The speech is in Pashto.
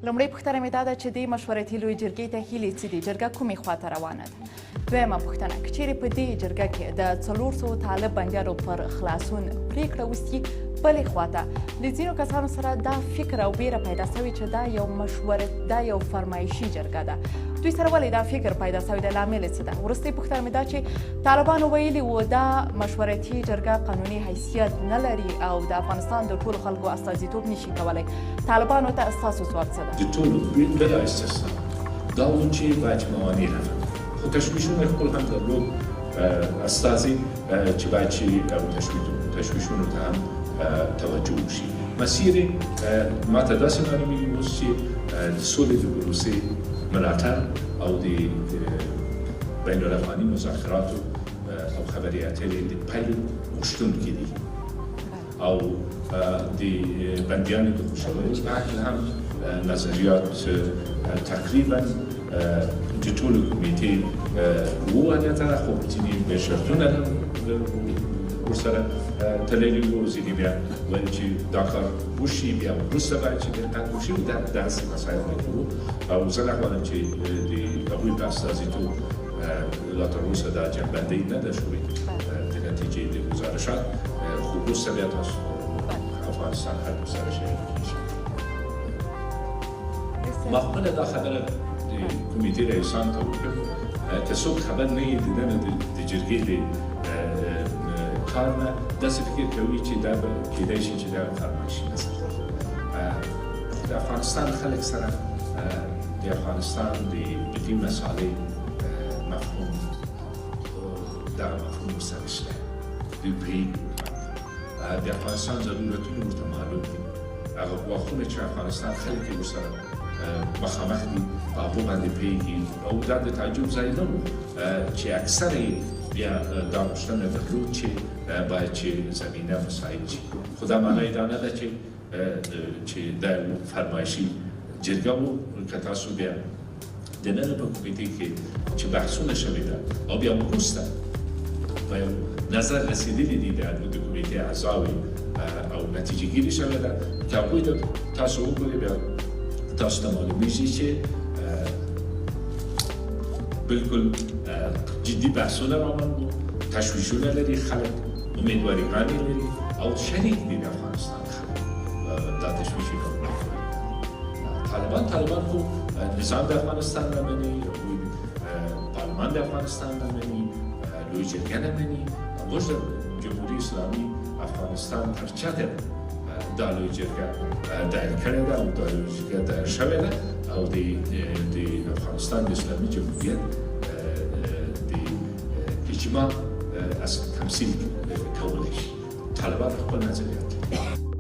لومړۍ پوښتنه مې دا ده چې دې مشورتي لوی جرګې ته هیلې څه دي؟ جرګه کومې خواته روانه ده؟ دویمه پوښتنه، که چیرې په دې جرګه کې د 400 طالب بندیانو پر خلاصون پریکړه وشي، بلې خواته له ځینو کسانو سره دا فکر او بیره پیدا شوې چې دا یو مشورت، دا یو فرمایشي جرګه ده، دوی سره ولې دا فکر پیدا شوی دی، لامل یې څه ده؟ وروستۍ پوښتنه مې دا چې طالبانو ویلي وو دا مشورتي جرګه قانوني حیثیت نه لري او د افغانستان د ټولو خلکو استازیتوب نشي کولی، طالبانو ته ستاسو ځواب څه ده؟ د ټولو بلا استثنا دا و چې باید موانع رفع، خو تشویشونه خپل هم درلود استازي چې باید چې تشویشونو ته هم توجه وشي. مسیر ماته داسې معلومیږي اوس چې د سولې د پروسې ملاتړ او د بین الافغاني مذاکراتو او خبرې اترې د پیل غوښتونکي دي او د بندیانو د خوشولو په هکله هم نظریات تقریبا د ټولو کمیټې وو عادتا، خو ځینې بیا شرطونه هم ورسره تړلي وو، ځینې بیا ویل چې دا کار وشي بیا وروسته باید چې دقت وشي، دا داسې مسایل پکې وو. او زه نه غواړم چې د هغوی په استازیتوب لا تر اوسه دا جنبندۍ نه ده شوې د نتیجې د ګزارشات، خو وروسته بیا تاسو افغانستان خلکو سره شریک کېږي. ما خپله دا خبره د کمیټې رئیسان ته وکړه، که څوک خبر نه وي د دننه د جرګې د کار نه داسې فکر کوي چې دا به کېدای شي چې دا فرمایشي نظر دی. خو د افغانستان خلک سره د افغانستان د ملي مسالې مفهوم، دغه مفهوم ورسره شته، دوی پوهېږي د افغانستان ضرورتونه ورته معلوم دي، هغه ګواښونه چې افغانستان خلک یې ورسره مخامخ دي په هغو باندې پوهېږي. او دا د تعجب ځای نه و چې اکثره یې بیا دا غوښتنه درلود چې باید چې زمینه مساعد شي، خو دا معنی دا نه ده چې دا یو فرمایشي جرګه وو. که تاسو بیا د ننه په کمیټې کې چې بحثونه شوې ده او بیا وروسته په یو نظر رسېدلي دي د کمیټې اعضاوې او نتیجه ګیري شوې ده، که هغوی ته تاسو وګورئ بیا تاسو ته معلومیږي چې بالکل جدي بحثونه روان وو، تشویشونه لري خلک، امیدواریګانې لري او شریک دي د افغانستان خلک دا تشویشونه. طالبان خو نظام د افغانستان نه مني، پارلمان د افغانستان نه مني، لوی جرګه نه مني. موږ د جمهوري اسلامي افغانستان تر چتر دا لوی جرګه دایر کړې ده او دا لوی جرګه دایر شوې ده او د افغانستان د اسلامي جمهوریت د اجماع تمثیل کولی شي. طالبان خپل نظریات لري.